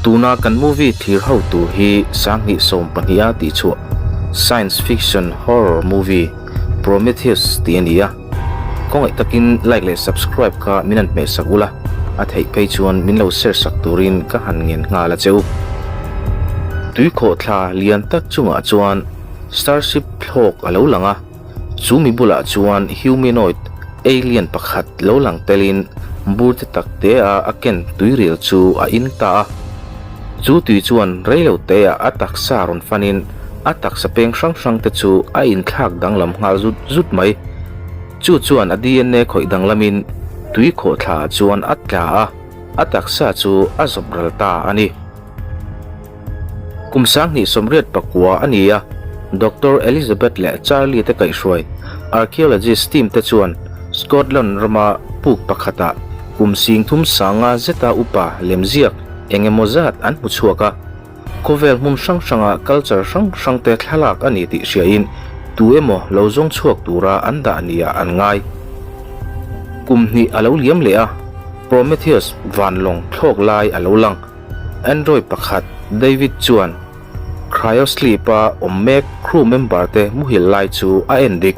Tuna kan movie thlir ho tur hi 2012 a tihchhuah science fiction horror movie Prometheus tih a ni a. Khawngaih takin like leh subscribe kha min han hmeh sak ula, a theih phei chuan min lo share sak turin ka han ngen nghal a che u. Tuikhawhthla lian tak chungah chuan Starship thlawk a lo lang a, chu mi bulah chuan humanoid alien pakhat lo lang telin bur te tak te a a ken tuiril chu a in ta a. Chu tui chuan reilo te ah a taksa rawn fanin a taksa peng hrang hrang te chu a inthlak danglam nghal zut zut mai. Chu chuan a DNA khawih danglamin tui khawhthla ah chuan a tla a, a taksa chu a zawp ral ta a ni. Kum 2089 a ni a, Doctor Elizabeth leh Charlie te kaihhruai archaeologist team te chuan Scotland rama puk pakhatah kum 35 zeta upa lemziak eng emaw zat an hmu chhuak a. Khawvel hmun hrang hranga culture hrang hrang te thlalak a ni tih hriain tu emaw lo zawng chhuak tura an dah niah an ngai. Kum hnih a lo liam leh a, Prometheus vanlawng thlawk lai a lo lang. Android pakhat David chuan cryosleep-a awm mek crew member te muhil lai chu a en dik.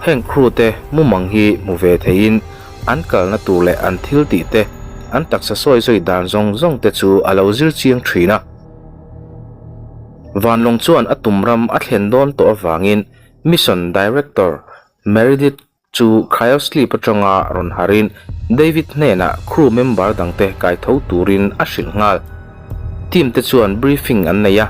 Heng crew te mumang hi hmu ve theiin an kalna tur leh an thil tih te, an taksa sawi zawi dan zawng zawng te chu a lo zir chiang thin a. Vanlawng chuan a tum ram a thlen dawn tawh avangin Mission Director Meredith Chu cryosleep atanga rawn harin David hnenah crew member dangte kaitho turin a hrilh nghal. Team te chuan briefing an nei a,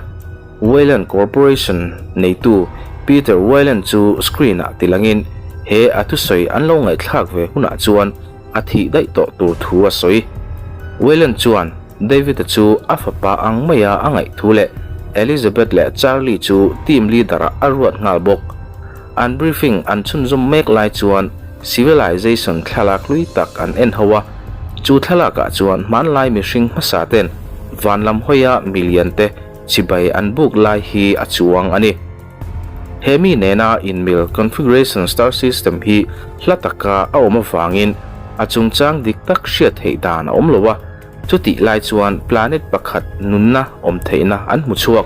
Weyland Corporation neitu Peter Weyland chu screen ah tilangin he a thusawi an lo ngaihthlak ve hunah chuan a thih daih tawh tur thu a sawi. Weyland chuan David-a chu a fapa ang maia a ngaih thu leh Elizabeth leh Charlie chu team leader-ah a ruat nghal bawk. An briefing an chhunzawm mek lai chuan civilization thlalak hlui tak an en ho a, chu thlalakah chuan hmanlai mihring hmasa ten van lam hawia milian te chibai an buk lai hi a chuang a ni. He mi nena inmil configuration star system hi hla taka a awm avangin a chungchang dik tak hriat theih dan a awm lo a, Chutih lai chuan planet pakhat nunna awm theihna an hmu chhuak.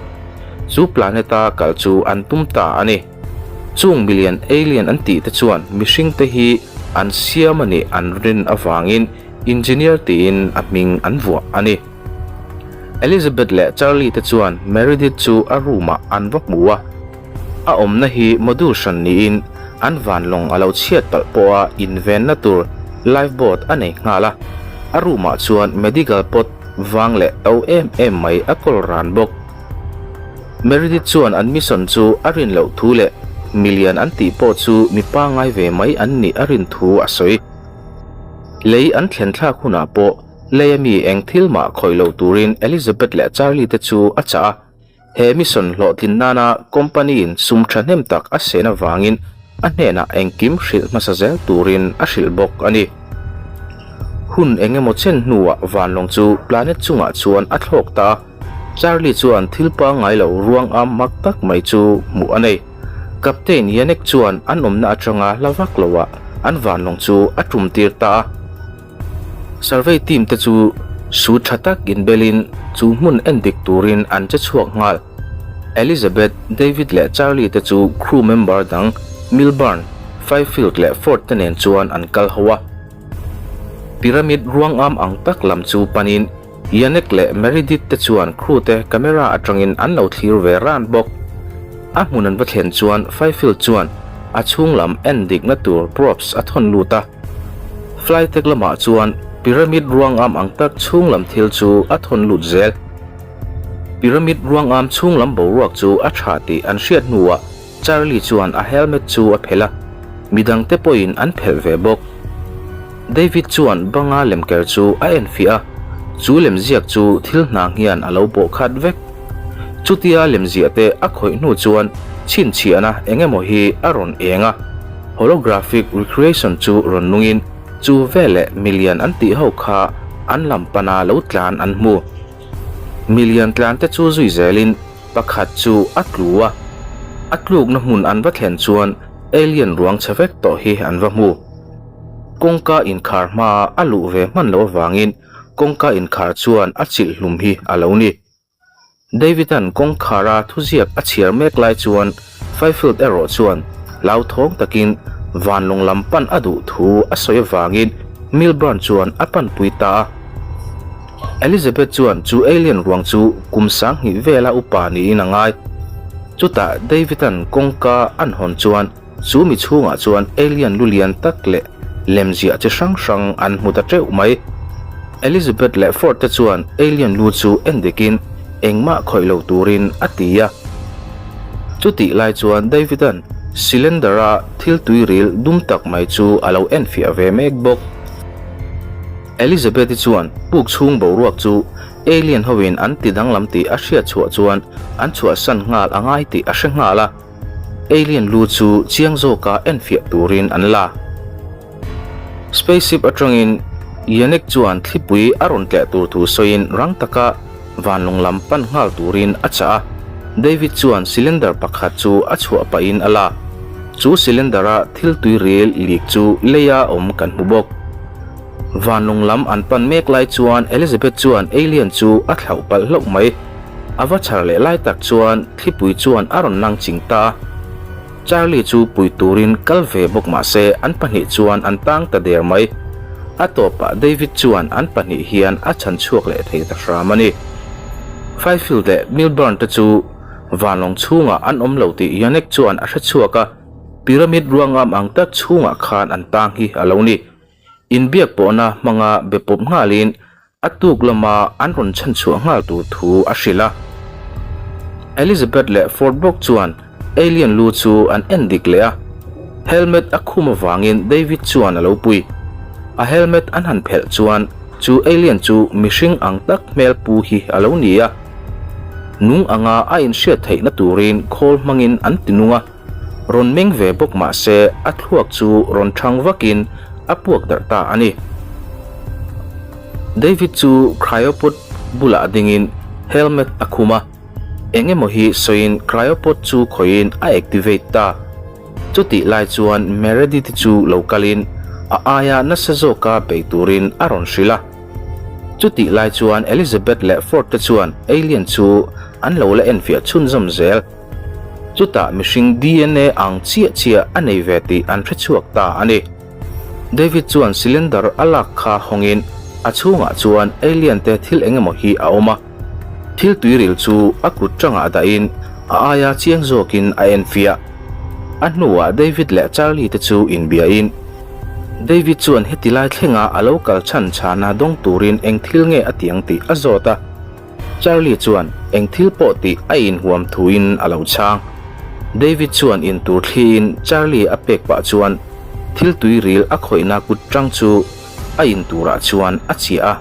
Chu planet-a kal chu an tum ta a ni. Chung milian alien an tih te chuan mihring te hi an siam a nih an rin avangin engineer tiin a hming an vuah a ni. Elizabeth leh Charlie te chuan Meredith chu a room-ah an va hmu a. A awmna hi module hran niin an vanlawng a lo chhiat palh pawha invenna tur lifeboat a nei nghal a, a room ah chuan medical pot vang leh to em em mai a kawl ran bawk. Meredith chuan an mission chu a rin loh thu leh milian an tih pawh chu mi pangngai ve mai an nih a rin thu a sawi. Lei an thlen thlak hunah pawh lei ami eng thil mah khawih loh turin Elizabeth leh Charlie te chu a chah a. He mission hlawhtlin nana company-in sum thahnem tak a sen avangin a hnenah engkim hrilh hmasa zel turin a hrilh bawk a ni. Hun eng emaw chen hnuah vanlawng chu planet chungah chuan a thlawk ta a, Charlie chuan thil pangngai lo ruang am mak tak mai chu hmuh a nei. Captain Yannick chuan an awmna atanga hla vak loah an vanlawng chu a tum tir ta a. Survey team te chu su tha tak inbelin chu hmun en dik turin an che chhuak nghal. Elizabeth, David leh Charlie te chu crew member dang Milburn, Fifield leh Ford te nen chuan an kal ho a. Pyramid ruangam ang tak lam chu panin Yannick leh Meredith te chuan crew te camera atangin an lo thlir ve ran bawk. A hmun an va thlen chuan Fifield chuan a chhung lam en dikna tur probes a thawn lut a. Flytech lamah chuan pyramid ruangam ang tak chhung lam thil chu a thawn lut zel. Pyramid ruangam chhung lam boruak chu a tha tih an hriat hnuah Charlie chuan a helmet chu a phelh a, midang te pawhin an phelh ve bawk. David chuan banga lemker chu a enfiah a, chu lemziak chu thil hnang hian a lo bawh khat vek. Chutia lemziah te a khawih hnu chuan chhinchhiahna eng emaw hi a rawn eng a, holographic recreation chu rawn nungin chu veleh milian an tih ho kha an lam pana lo tlan an hmu. Milian tlan te chu zui zelin pakhat chu a tlu a, a tlukna hmun an va thlen chuan alien ruang chhe vek tawh hi an va hmu. Kawngka inkhar hmaa a luh ve hman loh avangin. kawngka inkhar chuan a chilh hlum hi a lo ni. David-a'n kawngkhara thuziak a chhiar mek lai chuan Fifield erawh chuan hlauthawng takin vanlawng lam pan a duh thu a sawi avangin Milburn chuan a panpui ta a. Elizabeth chuan chu alien ruang chu kum 2000 vela upa niin a ngai. Chutah David-a'n kawngka an hawn chuan Chu mi chhungah chuan alien lu lian tak leh lemziah chi hrang hrang an hmu ta teuh mai. Elizabeth leh Ford te chuan alien lu chu en dikin engmah khawih lo turin a ti a. Chutih lai chuan David-a'n cylinder-a thil tuiril dum tak mai chu a lo enfiah ve mek bawk. Elizabeth-i chuan puk chhung boruak chu alien hoin an ti danglam tih a hriat chhuah chuan an chhuahsan nghal a ngai tih a hre nghal a. Alien lu chu chiang zawka enfiah turin an la. Spaceship atangin Yannick chuan thlipui a rawn tleh tur thu sawiin rang taka vanlawng lam pan nghal turin a chah a. David chuan cylinder pakhat chu a chhuah pahin a la. Chu cylinder-a thil tui rel leak chu leia awm kan hmu bawk. Vanlawng lam an pan mek lai chuan Elizabeth chuan alien chu a thlauh palh hlauh mai. A va chhar leh lai tak chuan thlipui chuan a rawn nang ching ta a. Charlie chu pui turin kal ve bawk mah se an pahnih chuan an tang ta der mai. A tawpah David chuan an pahnih hian a chhan chhuak leh thei ta hram a ni. Fifield leh Milburn te chu vanlawng chhungah an awm lo tih Yannick chuan a hre chhuak a, pyramid ruangam ang tak chhungah khan an tang hi a lo ni. Inbiak pawhna hmanga be pawp nghalin A tuk lama an rawn chhanchhuah nghal tur thu a hrilh a. Elizabeth leh Ford bawk chuan alien lu chu an en dik leh a. Helmet a khum avangin David chuan a lo pui. A helmet an han phelh chuan chu alien chu mihring ang tak hmel pu hi a lo ni a. Nung anga a inhriat theihna turin khawl hmangin an ti nung a. Rawn meng ve bawk mah se a thluak chu rawn thang vakin a puak darh ta a ni. David chu cryopod bulah dingin helmet a khum a, eng emaw hi sawiin cryopod chu khawihin a activate ta. Chutih lai chuan Meredith chu lo kalin a aia nasa zawka bei turin a rawn hrilh a. Chutih lai chuan Elizabeth leh Ford te chuan alien chu an lo la enfiah chhunzawm zel. Chutah mihring dna ang chiah chiah a nei ve tih an hre chhuak ta a ni. David chuan cylinder a lak kha hawngin a chhungah chuan alien te thil eng emaw hi a awm a. Thil tuiril chu a kut tangah dahin a aia chiang zawkin a enfiah. A hnuah David leh Charlie te chu inbiain David chuan heti lai thlenga a lo kal chhan chhana dawng turin eng thil nge a tiang tih a zawt a. Charlie chuan eng thil pawh tih a inhuam thuin a lo chhang. David chuan intur thliin Charlie a pek pah chuan thil tuiril a khawihna kut tang chu a inturah chuan a chiah a.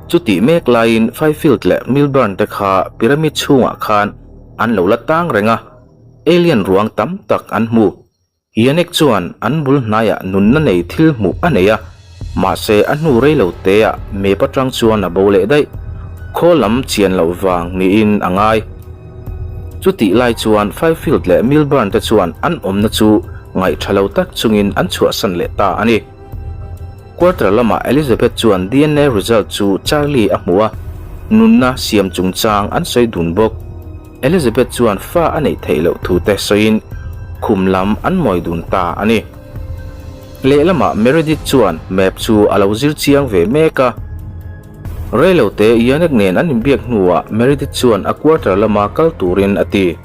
Chutih mek laiin Fifield leh Milburn te kha pyramid chhungah khan an lo la tang reng a, alien ruang tam tak an hmu. Yannick chuan an bul hnaiah nunna nei thil hmuh a nei a, mahse a hnu rei lo teah map atang chuan a bo leh daih. Khaw lam chian loh vang niin a ngai. Chutih lai chuan Fifield leh Milburn te chuan an awmna chu ngaih tha lo tak chungin an chhuahsan leh ta a ni. Quarter lamah Elizabeth chuan dna result chu Charlie a hmu a, nunna siam chungchang an sawi dun bawk. Elizabeth chuan fa a neih theih loh thu te sawiin khum lam an mawi dun ta a ni. Lehlamah Meredith chuan map chu a lo zir chiang ve mek a. Reilote Yannick nen an inbiak hnuah Meredith chuan a quarter lama kal turin a ti.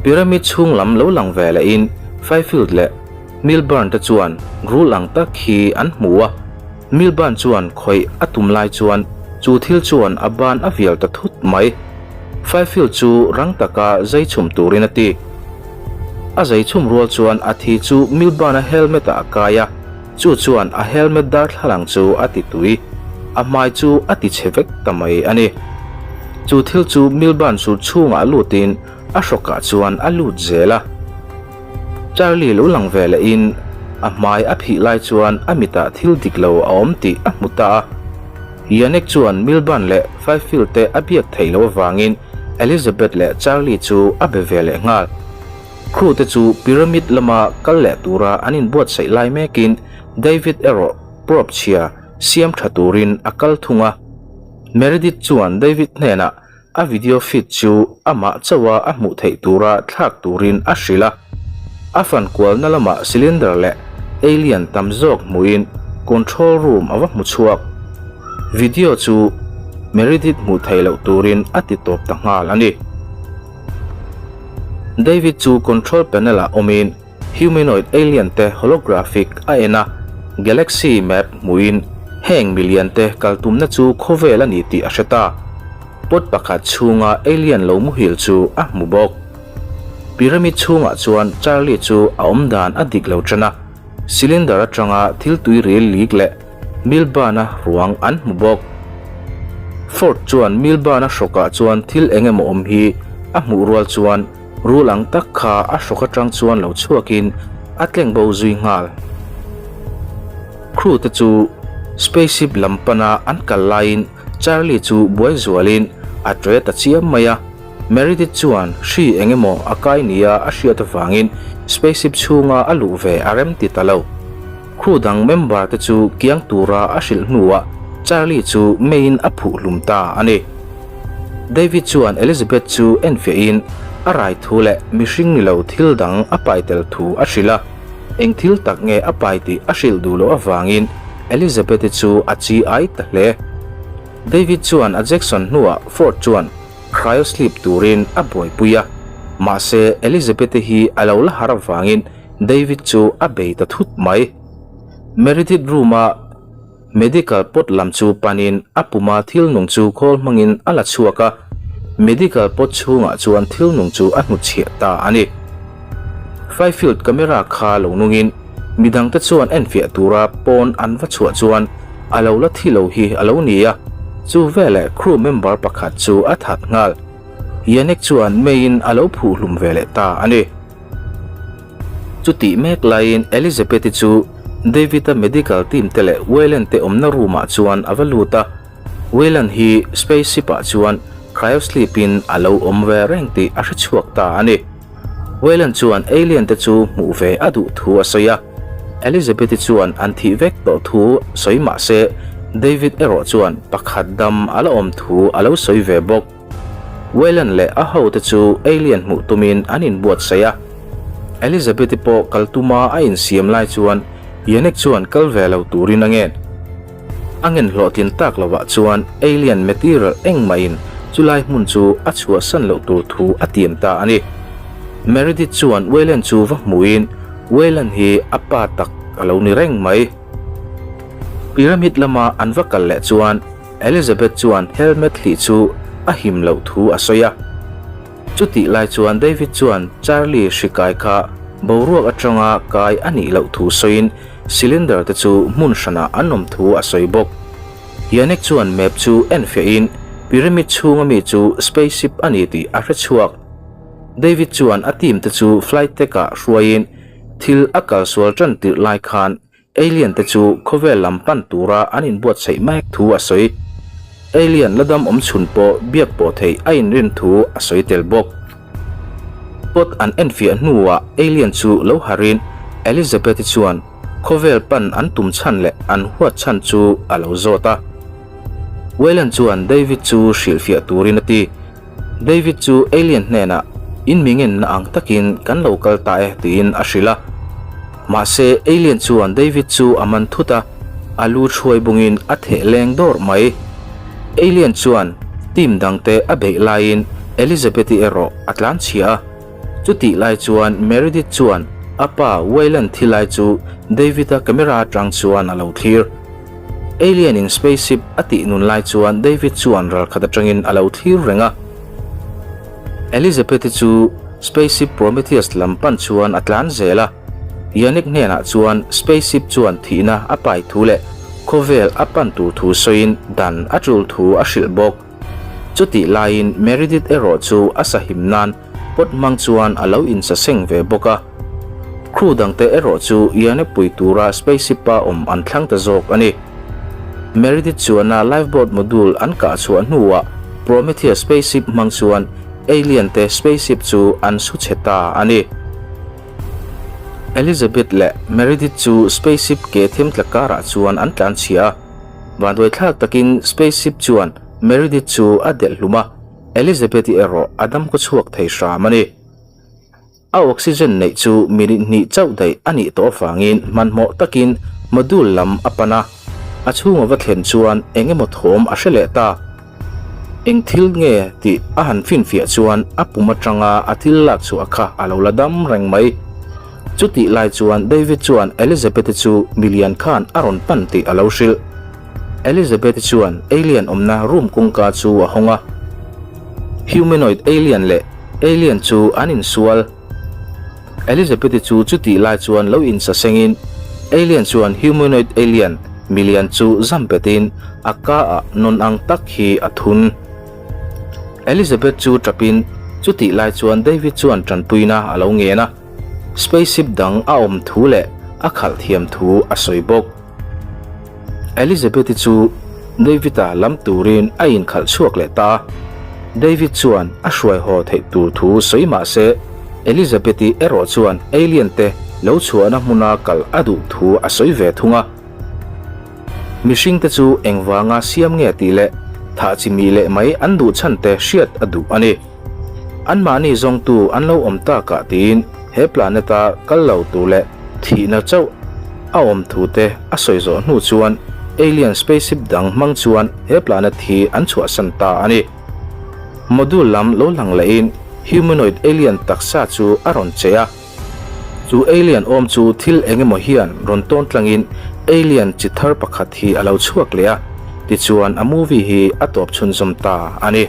Pyramid chhung lam lo lang ve lehin Fifield leh Milburn te chuan rul ang tak hi an hmu a. Milburn chuan khawih a tum lai chuan chu thil chuan a ban a vial ta thut mai. Fifield chu rang taka zai chhum turin a ti. A zai chhum rual chuan a thi chu Milburn-a helmet-ah a kai a, chu chuan a helmet darthlalang chu a ti tui. A hmai chu a ti chhe vek ta mai a ni. Chu thil chu Milburn sur chhungah lutin a hrawkah chuan a lut zel a. Charlie lo lang ve lehin a hmai a phih lai chuan a mitah thil dik lo a awm tih a hmu ta a. Yannick chuan Milburn leh Fifield te a biak theih loh avangin Elizabeth leh Charlie chu a be ve leh nghal. Crew te chu Pyramid lama kal leh tura an inbuatsaih lai mekin David erawh probe chhia. siam tha turin a kal thung a. Meredith chuan David hnenah a video feed chu amah chauha a hmuh theih tura thlak turin a hrilh a. A fan kualna lamah cylinder leh alien tam zawk hmuhin control room a va hmu chhuak. Video chu Meredith hmuh theih loh turin a ti tawp ta nghal a ni. David chu control panel ah awmin humanoid alien te holographic a en a, galaxy map hmuhin heng milian te kal tumna chu khawvel a ni tih a hre ta. Pot pakhat chhunga alien lo muhil chu a hmu bawk. Pyramid chhungah chuan Charlie chu a awm dan a dik lo tan a, cylinder atanga thil tui ril lik leh Milburn-a ruang an hmu bawk. Ford chuan Milburn-a hrawkah chuan thil eng emaw awm hi a hmuh rual chuan rul ang tak kha a hrawk atang chuan lo chhuakin a tleng bo zui nghal. Crew te chu spaceship lam pana an kal laiin Charlie chu buai zualin a tre ta chiam mai a. Meredith chuan hri eng emaw a kai nia a hriat avangin spaceship chhunga a luh ve a rem ti ta lo. Crew dang member te chu kiang tura a hrilh hnuah Charlie chu meiin a phuh hlum ta a ni. David chuan Elizabeth chu enfiahin a rai thu leh mihring ni lo thil dang a pai tel thu a hrilh a. Eng thil tak nge a pai tih a hrilh duh loh avangin Elizabeth-i chu a chi ai ta hle. David chuan a Jackson hnuah Ford chuan cryosleep turin a buaipui a, mahse Elizabeth-i hi a lo la har avangin David chu a bei ta thut mai. Meredith room-a medical pot lam chu panin a puma thil nung chu khawl hmangin a la chhuak a, medical pot chhungah chuan thil nung chu a hnutchhiah ta a ni. Fifield camera kha lo nungin midangte chuan enfiah tura pawn an va chhuah chuan a lo la thi lo hi a lo ni a, chu veleh crew member pakhat chu a that nghal. Yannick chuan meiin a lo phuh hlum ve leh ta a ni. Chutih mek laiin Elizabeth-i chu David-a medical team te leh Wayland te awmna room ah chuan a va lut a, Wayland hi spaceship ah chuan cryosleep in a lo awm ve reng tih a hre chhuak ta a ni. Wayland chuan alien te chu hmuh ve a duh thu a sawi a, Elizabeth-i chuan an thih vek tawh thu sawi mah se David erawh chuan pakhat dam a la awm thu a lo sawi ve bawk. Wayland leh a hote chu alien hmuh tumin an inbuatsaih a. Elizabeth-i pawh kal tuma a insiam lai chuan Yannick chuan kal ve lo turin a ngen. A ngen hlawhtlin tak lovah chuan alien material engmahin chulai hmun chu a chhuahsan loh tur thu a tiam ta a ni. Meredith chuan Wayland chu va hmuhin Wayland hi a pa tak a lo ni reng mai. Pyramid lama an va kal leh chuan Elizabeth chuan helmet hlih chu a him loh thu a sawi a. Chutih lai chuan David chuan Charlie hri kai kha boruak atanga kai a nih loh thu sawiin cylinder te chu hmun hranah an awm thu a sawi bawk. Yannick chuan map chu enfiahin pyramid chhunga mi chu spaceship a ni tih a hre chhuak. David chuan a team te chu flight deck-ah hruaiin thil a kalsual tan tirh lai khan Alien te chu khawvel lam pan tura an inbuatsaih mek thu a sawi. Alien la dam awm chhun pawh biak pawh theih a inrin thu a sawi tel bawk. Pot an enfiah hnuah Alien chu lo harin Elizabeth-i chuan khawvel pan an tum chhan leh an huat chhan chu a lo zawt a. Wayland chuan David chu hrilhfiah turin a ti. David chu alien hnenah in mi ngenna ang takin kan lo kal ta e tiin a hrilh a. Mahse alien chuan David chu a man thut a, a lu thuai bungin a theh leng dawrh mai. Alien chuan team dangte a beih laiin Elizabeth-i erawh a tlan chhia a. Chutih lai chuan Meredith chuan a pa Wayland thi lai chu David-a camera atang chuan a lo thlir. Alien in spaceship a tih nun lai chuan David chuan ralkhat atangin a lo thlir reng a. Elizabeth-i chu spaceship Prometheus lam pan chuan a tlan zel a. Yannick hnenah chuan spaceship chuan thihna a pai thu leh khawvel a pan tur thu sawiin dan a tul thu a hrilh bawk. Chutih laiin Meredith erawh chu a sahim nan pot hmang chuan a lo insaseng ve bawk a. Crew dangte erawh chu Iane pui tura spaceship-a awm an thlang ta zawk a ni. Meredith chuana lifeboat module an kah chhuah hnuah Prometheus spaceship hmang chuan alien te spaceship chu an su chhe ta a ni. Elizabeth leh Meredith chu spaceship ke themtla karah chuan an tlanchhia a. Vanduaithlak takin spaceship chuan Meredith chu a delh hlum a, Elizabeth-i erawh a dam khaw chhuak thei hram a ni. A oxygen neih chu minute hnih chauh daih a nih tawh avangin hmanhmawh takin module lam a pan a, a chhunga va thlen chuan eng emaw thawm a hre leh ta. Eng thil nge tih a han finfiah chuan a pum atanga a thil lak chhuah kha a lo la dam reng mai. Chutih lai chuan David chuan Elizabeth-i chu milian khan a rawn pan tih a lo hrilh. Elizabeth-i chuan alien awmna room kawngka chu a hawng a. Humanoid alien leh alien chu an insual. Elizabeth-i chu chutih lai chuan lo insasengin alien chuan humanoid alien milian chu zam betin a ka ah nawn ang tak hi a thun. Elizabeth chu tapin chutih lai chuan David chuan tanpuina a lo ngen a, spaceship dang a awm thu leh a khalh thiam thu a sawi bawk. Elizabeth-i chu David-a lam turin a inkhalh chhuak leh ta a. David chuan a hruai haw theih tur thu sawi mah se, Elizabeth-i erawh chuan alien te lo chhuahna hmuna kal a duh thu a sawi ve thung a. Mihringte chu engvanga siam nge tih leh thah chi mih leh mai an duh chhan te hriat a duh a ni. Anmahni zawngtu an lo awm takah tiin he planet-a kal lo tur leh thihna chauh a awm thu te a sawi zawh hnu chuan alien spaceship dang hmang chuan he planet hi an chhuahsan ta a ni. Module lam lo lang lehin humanoid alien taksa chu a rawn che a. Chu alien awm chu thil eng emaw hian rawn tawn tlangin alien chi thar pakhat hi a lo chhuak leh a, tichuan a movie hi a tawp chhunzawm ta a ni.